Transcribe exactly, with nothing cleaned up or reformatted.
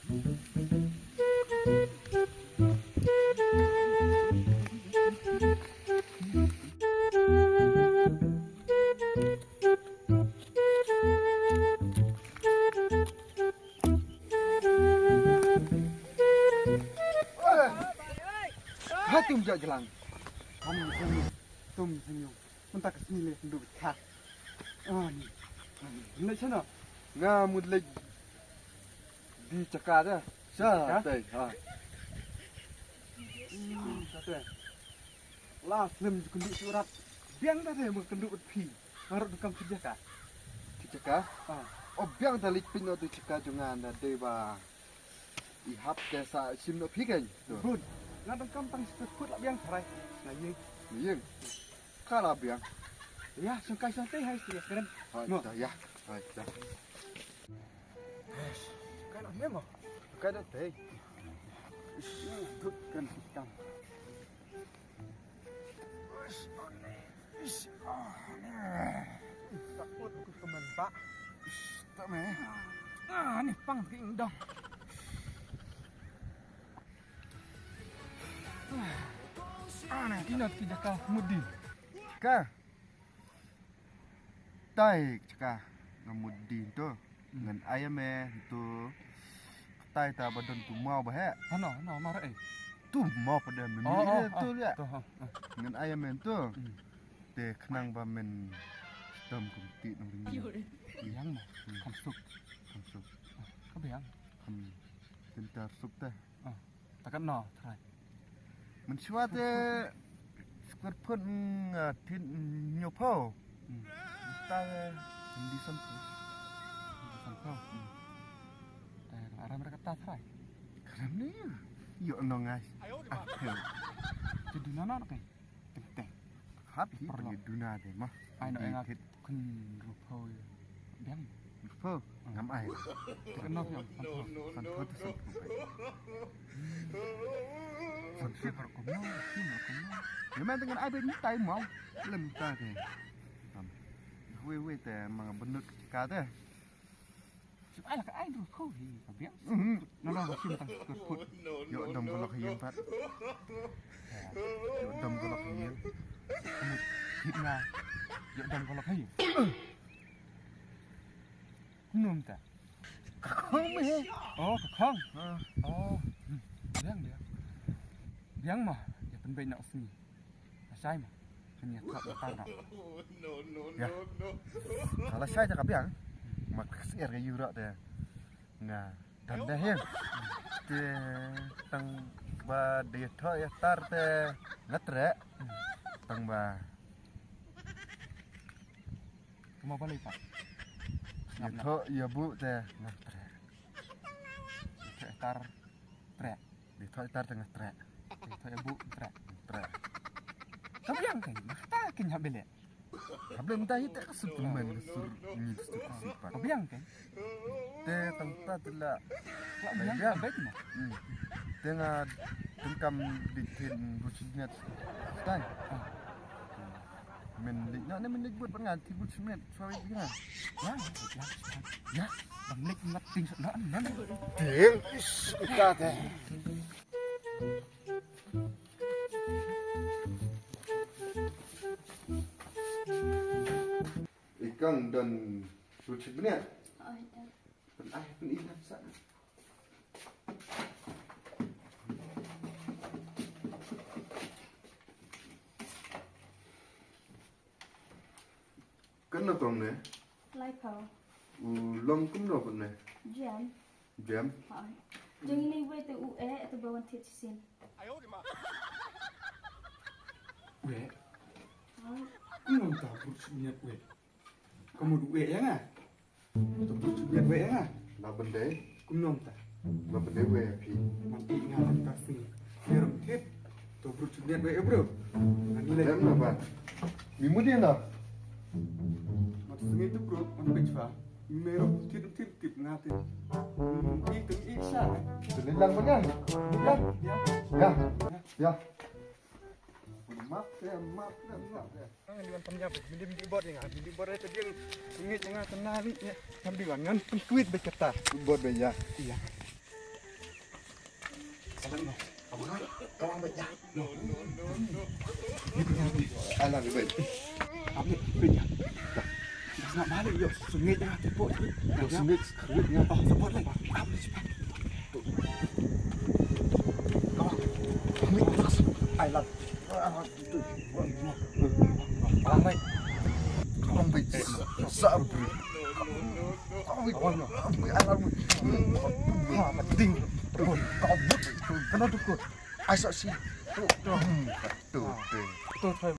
Ha tum ja jlang. Tum tum tum. Mynta ka sngi leh ndu ka. Ah ni. Ni chana. Nga mut leh di chaka da. Sa tai ha. Sa tai. La slem ju kynduh surat. Biang da te mut kynduh phi. Harap dukam phi jaka. Phi jaka? Ah. Oh biang da leh phi no tu chaka jong nga da dei ba. I hap te sa shim no phi kan. Bun. Nga dang kam tang siput la biang sarai. Nga yeng. Nga yeng. Ka la biang. Ya, sangkai sangkai hai sih keren. Hai, no. Ya. Hai, ya. Kan ame mo. Ka da te. Dut kan kita. Takut ku temen pak. Tak meh. Ah, ni pang ki indong. Ah, ni kina ki jaka mudi. Ka. Tai chaka ngamut di tu. Ngan ai me tu. Tai ta ba don tu mau ba he. Hano, hano, mara eh. Tu mau pada me. Oh, oh, tu ya. Ngan ai me tu. Te khnang ba men stem kum ti nong ring. Yang ma. Kham suk. Kham suk. Ka biang. Kham. Tentar suk te. Takat no, trai. Mynshuwa te square foot nga thin nyo pho. Ta hindi san pho. Hindi san pho. Ta aram ra kata trai. Karam ni. Yo no ngai. Ah, yo. Tu duna na kai. Teng teng. Hap hi. Perlu duna de mah. Ai no enga. Khun rupo ya. Biang. Rupo. Ngam ai. Kan no biang. Santo tu santo. Santo. Santo. Memang dengan ai ni tai mau. Lem ta de. Wei wei te mang benut ka de. Ai la ka ai rupo hi ka biang. Na la ka shim tang ka put. Yo dam ka lok hi pat. Yo dam ka lok hi. Hit na. Yo dam ka lok hi. Num ta. Ka khong me. Oh, ka khong. Oh. Biang biang. Biang ma. Ya pen bai na usni. Asai ma. Kan ya thok ta na. Ya. Kalau sai ta ka biang. Mak siar ka yura de. Nga dan da hem. Te tang ba de tho ya tar te ngatre. Tang ba. Kuma balai pa. Ya tho ya bu te ngatre. Te tar tre. De tho ya tar te ngatre. Te tho ya bu tre. Tre. Tapi yang kan, ta kan ya bele. Hable mynta hi te ka sur tymmen ka sur ngi ka sur ka sur pat. Ka biang te. Te tang ta te la. La biang ka bait ma. Te nga tengkam di tin ruchit net. Stai. Men lik na ne men lik buat pat nga ti ruchit net. Suai di nga. Ya. Ya. Bang lik ngat ting sa na na. Ting is ka te. Ikang dan suci bniat. Ai, ai. Pen ai pen ilan sa. Kan na tong ne? Lai pau. U long kum no pun ne? Jam. Jam. Hai. Jeng ini wei te u e te bawan tit sin. Wei. Hai. Kum no ta brut smiat wei. Kamu du wei ya nga. Tu brut smiat wei ya nga. La bendai. Kum no ta. La bendai wei ya pi. Man i nga ta sini. Merom tit. To bro chungiat ba eh bro. Ani leh. Lem na ba. Mi mudi na. Mat sungi tu bro, man pech fa. Mi ro tit tit tit ngati. I tu i sha. Te leh lang ba kan. Ya. Ya. Ya. Map ya, map ya, map ya. Ang liwan panyap, mindim di bot ya, mindim bot ya, tadi yang sungi tengah tenang ni ya. Kan bilang ngan pengkuit bekata. Bot ya. Iya. Ka wang beit ïa. Ai lang beit. Ap ni beit ïa. Dah nak balik ïa. Sengit ïa tepo. Dah sengit sengit ïa. Oh, tepo lagi. Ap ni cepat. Ka wang. Ai lang. Ka wang beit. Sabri. Ka wang beit. Ka wang beit. Ai lang. Ha, penting. Ka wang beit. Kena tukut. Ai sa si. Tu tu. Tu tu. Tu tu.